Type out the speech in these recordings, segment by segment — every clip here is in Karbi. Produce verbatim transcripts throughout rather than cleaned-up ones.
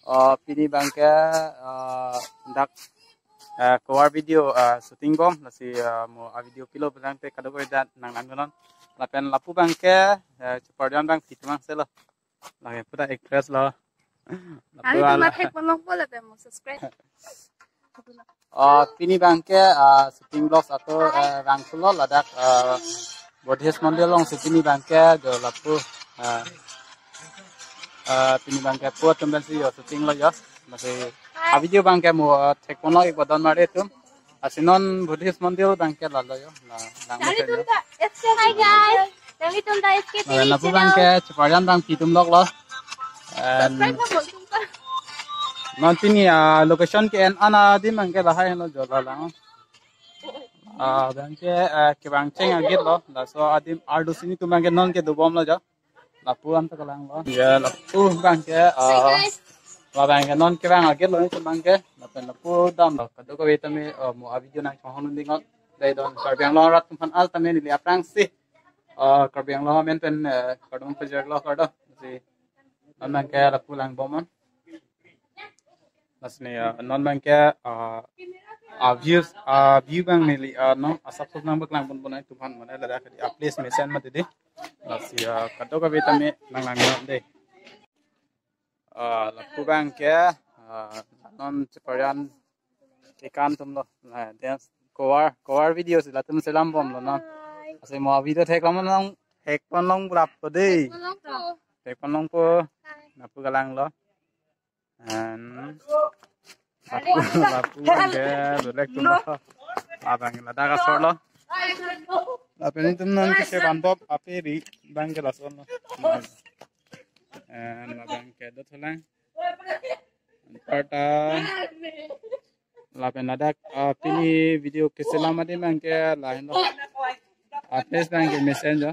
Uh, pini abangke, uh, dak, uh, cover video, uh, shooting bom, lasi, uh, mo a video pilo abangke kadokave ta nanglang donon. Lapen lapu abangke, uh, cheparjan abang pi atum angselo. Lake puta actress lo. Lapu Kami ala. Tumat hek ponlongpo lapen mo subscribe. Oh, pini abangke, ah, shooting vlogs atur, ah, vangthulo ladak, ah, Buddhist mondir alongsi pini abangke, jo lapu, ah, ah, pini abangke pu atum pensi jo shooting lo jo. Lasi a video abangke mo, ah, thek ponlo ik bodon mare atum. Lasi non Buddhist mondir abangke lalo jo. La, lang Kami mesen jo. Tumat Hi guys. Kami tumat S K T V Lapu channel. Abangke cheparjan abang pi atum lok lo. And Subscribe na bol tum ka. Non pini, ah, location ke-en an adim abangke lahai lo jo lalang. Ah, abangke, ah, kevang cheng agit lo. Laso adim ardu sini atum abangke non kedo bom lo jo. Lapu an ta kelang lo. Ya, lapu abangke, ah, Hi guys. La abangke non kevang agit lo ni atum abangke. Lapen lapu dam lo. Kadokave tame, ah, mo a video nangchonghong un ding lo. Dei don Karbi Anglong arat atum aphan all tame neli aphrangsi. Ah, Karbi Anglong amen pen, eh, kardom pajirlo kardom. Si non abangke lapu lang bom non. Lasi ni, ah, non abangke, ah, ah, views, ah, view abang neli, ah, non asap sop nang bak lang pon pon atum aphan mane ladak di, ah, please mesen mati di. Lasi, ah, kadokave tame nanglang non dei. Ah, lapu abangke, ah, non cheparjan ikan atum lo. Nah, dance cover, cover video si latum selam bom lo non. Hi. Lasi mo video thek ponlong, thek ponlong prappo dei. Thek ponlongpo. Thek ponlongpo. Hi. Lapu kelang lo. And lapu, lapu abangke dolek atum lo. Abang ladak asor lo. Lapen itum non kese ban bom ape ri abangke lason lo. And abangke dothulang. Parta. Lapen ladak, ah, pini video keselam adim abangke lahenlo. Ah, please abangke mesen jo.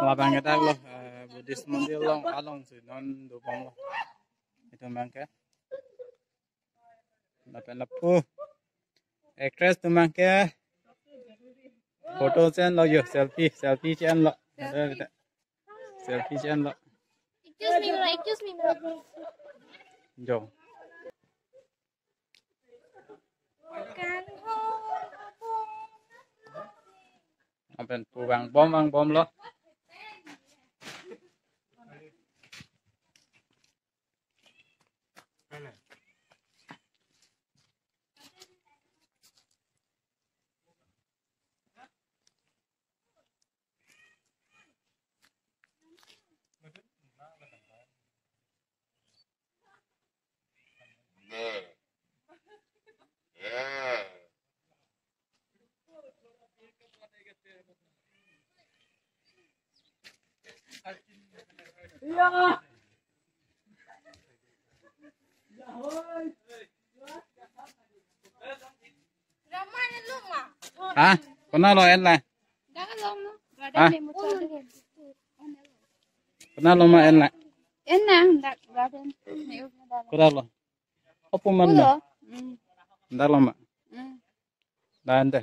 La abangke dak lo, ah, Buddhist mondir along, alongsi non do bom lo. Itum abangke. Lapen lapu. Actress atum abangke. Photo chen lo jo, selfie, selfie chen lo. Selfie chen lo. Excuse me, ma'am. Excuse me, ma'am. Jo. Lapen pu vang bom, vang bom lo. Ha? Konat lo en la? Ha? Konat lo ma en la? En nang dak garden. Konat lo? Hapu man lo? Dak lo ma? Dan de.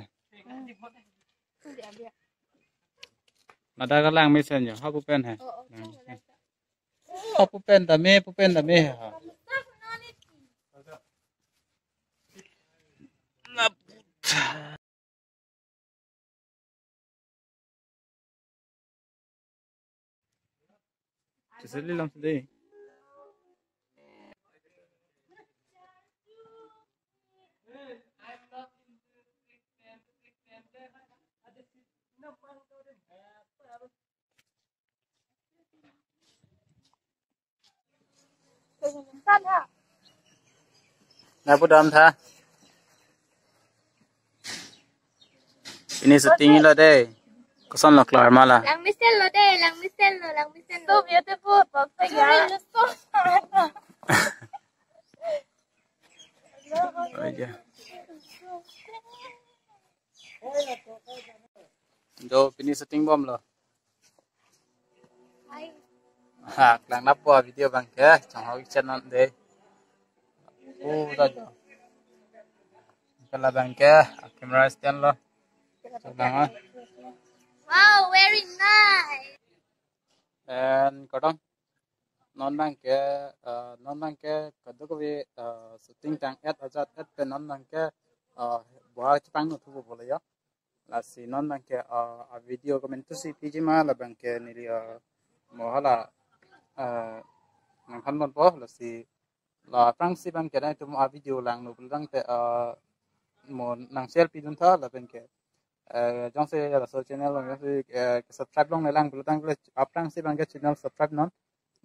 Ladak kelang mesen jo, hapu pen he. Hapu pen tame, pu pen tame ha. Chisili lang sidi. Nangpu dam tha. Pini shooting lo dei. Koson lo klar ma la? Lang mesen lo dei, lang mesen lo, lang mesen lo. So beautiful, perfect. Oh, yeah. Do pini shooting bom lo. Ha, kelang lapu video abangke, chonghong ik chen non dei. Oh, ta jo. Kala abangke, camera stand lo. Chonghong. Wow, very nice. And kardom. non abangke, eh, non abangke kadokave, eh, shooting tang-et ajat-et pen non abangke, eh, buha chepangno thupo pulo yo. Lasi non abangke, eh, a video komantusi piji ma labangke neli, eh, mo hala, eh, nangthanponpo lasi la aphrangsi abangke nangtum a video langno pulotangte, eh, mo nang share pidun tha lapenke, eh, jongsi laso channel along jongsi, eh, subscribe longle lang pulotangte aphrangsi abangke channel subscribe non.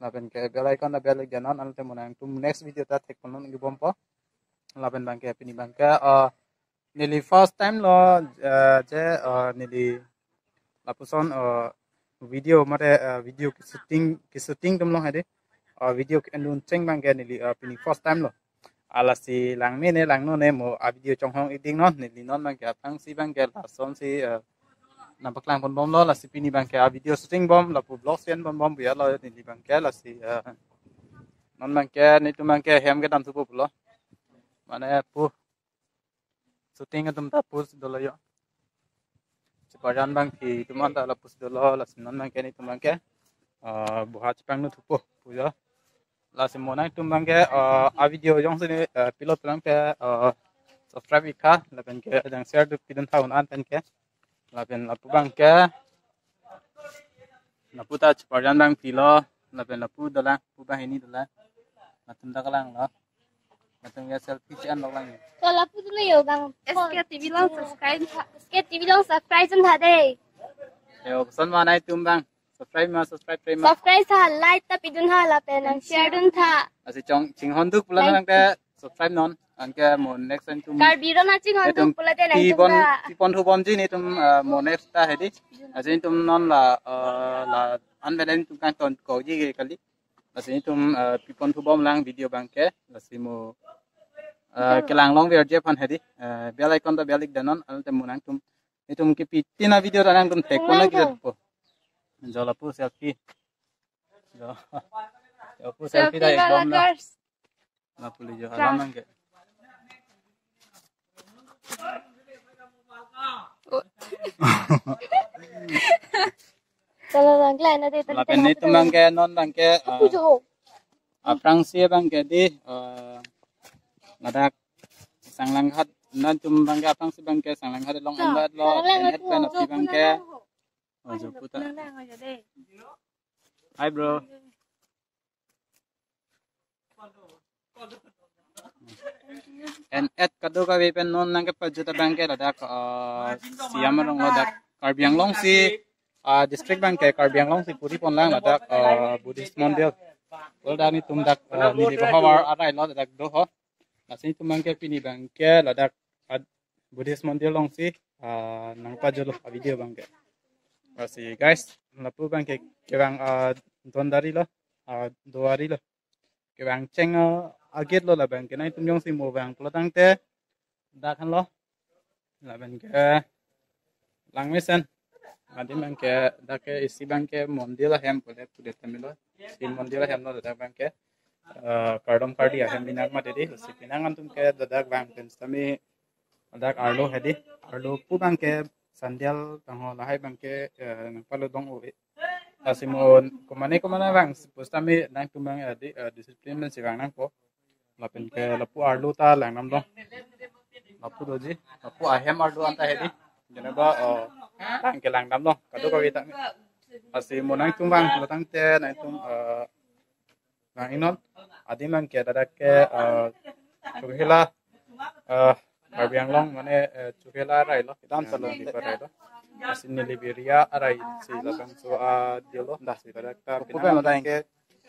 Lapenke bell icon ta bell ik non, ante mo nangtum next video ta thekponlong ik bompo. Lapen abangke pini abangke, eh, neli first time lo, eh, je, eh, neli lapuson, eh, video mate, eh, video shooting, shooting atum along hedi, eh, video ke-en duncheng abangke neli, eh, pini first time lo. Lasi langmene langnone mo a video chonghong ik ding non, neli non abangke aphrangsi abangke lasonsi, eh, nangpaklangponbomlo, lasi pini abangke a video shooting bom, lapu vlog si-enponbom pu ya lo neli abangke, lasi, eh, non abangke netum abangke hem kedam thupo pulo. Mane pu shooting atum ta pusi dolo yo. Cheparjan abangpi atum anta la pusi dolo, lasi non abangke netum abangke, eh, buha chepangno thupo pu yo. Lasi mo nangtum abangke, eh, a video jongsi ne, eh, pilot pulang te, eh, subscribe ik tha, lapenke jang share du pidun tha un-an penke. Lapen lapu abangke, lapu ta cheparjan abangpi lo, lapen lapu dolang, pu banghini dolang. Latum ta kalanglo. Latum ya selfie si-enlok lang. Ko lapu tu na yo bang. S K T V along subscribe tha. S K T V along subscribe tha dei. Yo, koson ma nangtum abang. Subscribe ma, subscribe, subscribe ma. Subscribe tha, like ta pidun tha lapen nang share dun tha. Lasi chong chinghon duk pulang nang te subscribe non. Anke mo next time tum Karbi ron na chinghon netum duk pulang te nang tum pipon, ta. Pipon thubomji netum, eh, mo next ta hedi. Lasi netum non la, eh, la an beden tum kangton koji ke kali. Lasi netum, eh, pipon thubom lang video abangke. Lasi mo, eh, kelang longverji aphan hedi. Eh, bell icon ta bell ik dun non, ante mo nangtum netum kipi tin a video ta nangtum thekpon lagi po. Jo lapu selfie. Jo. Jo lapu selfie ta ek bom na. Lapu le jo alam abangke. Chalo lang klai na de. Lapen netum abangke non abangke, apu jo ho. Aphrangsi abangke di, eh, ladak Sanglanghat, nangtum abangke aphrangsi abangke Sanglanghat along enbat lo, enbat pen api abangke. Oh, jo puta. Hi, bro. En et kadokave pen non nangkepajut abangke ladak, eh, Siam arong ladak Karbi Anglong si, eh, district abangke Karbi Anglong si puri ponlang ladak, eh, Buddhist mondir. Ladak netum dak, eh, neli bahavar arai lo ladak do ho. Lasi netum abangke pini abangke ladak ad-, Buddhist mondir alongsi, ah, nangpajutlo a video abangke. Lasi guys, lapu abangke kevang, ah, dondari lo, ah, dowari lo. Kevang cheng, ah, agit lo labangke nangtum jongsi mo vang pulotangte dak henlo. Labangke langmesen. Adim abangke dak ke isi abangke mondir ahem pule pule tamilo. Si mondir ahem lo dak abangke, eh, kardom kardi ahem binak mati di. Si penang nangtum ke dak vang pen sitame dak arlo hedi. Arlo pu abangke sandal tangho lahai abangke, eh, nangpalo dong ove. Lasi mo komane komane vang pusitame nangtum abang, eh, di, eh, discipline pen si vang nangpo. Lapenke lapu arlo ta langdamlo. Lapu doji, lapu ahem arlo anta hedi. Jeneba, eh, abangke langdamlo. Kadokave ta. Lasi mo nangtum vang pulotangte nangtum, eh, vang ik non. Adim abangke ladak ke, eh, Chokihola, eh, Karbi Anglong mane, eh, Chokihola arai lo. Kedam ta lo di arai lo. Lasi neli area arai si labangso, ah, dolo. Dah si ladak ta penang abangke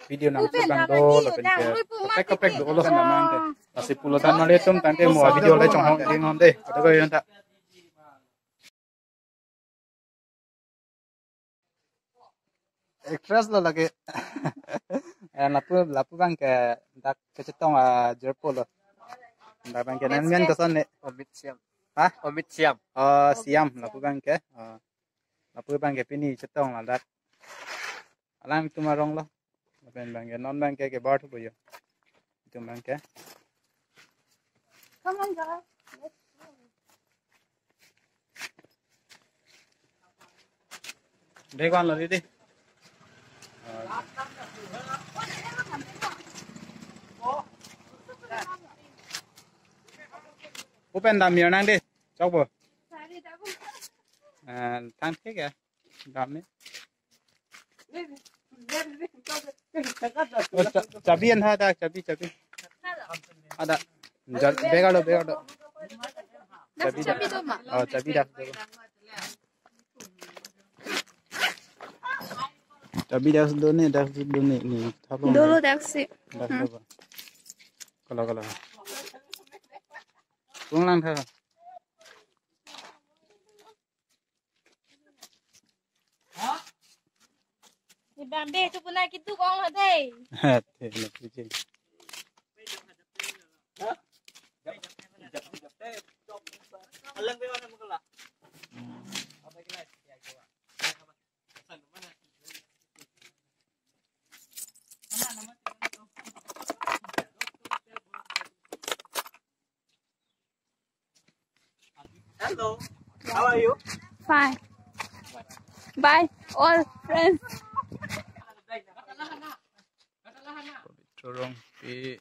video nangtum abang do, lapenke kaprek kaprek do olo sendamante. Lasi pulotan mali tum tangte mo a video le chonghong ding hon de. Kadokave ta. Actress lo lagi. Eh, lapu, lapu abangke dak kechetong ajirpo lo. Dak abangke nangmen koson ne? Omit Siam. Hah? Omit Siam. Oh, Siam lapu abangke. Oh. Lapu abangke pini chetong ladak. Alangtum arong lo. Lapen abangke non abangke kebar thupo yo. Itum abangke. Come on, guys. Let's go. Bhagwan lo didi. Open dam mir nang de. Chok bo. Eh, thang thik ya. Dam ni. Oh, cha-, chabi an ha da, chabi, chabi. Ada. Ja-, bag alo, bag alo. Chabi da. Chabi do ma? Oh, chabi da. Chabi dak do ne, dak do ne, ne, thabong. Dolo dak si. Dak do ba. Kala, kala. Kung lang tha. Ni bambe tu puna kitu kong ha dei. Te na pije. Hello, how are you? Fine. Bye, all friends. Pabitro Rongpi.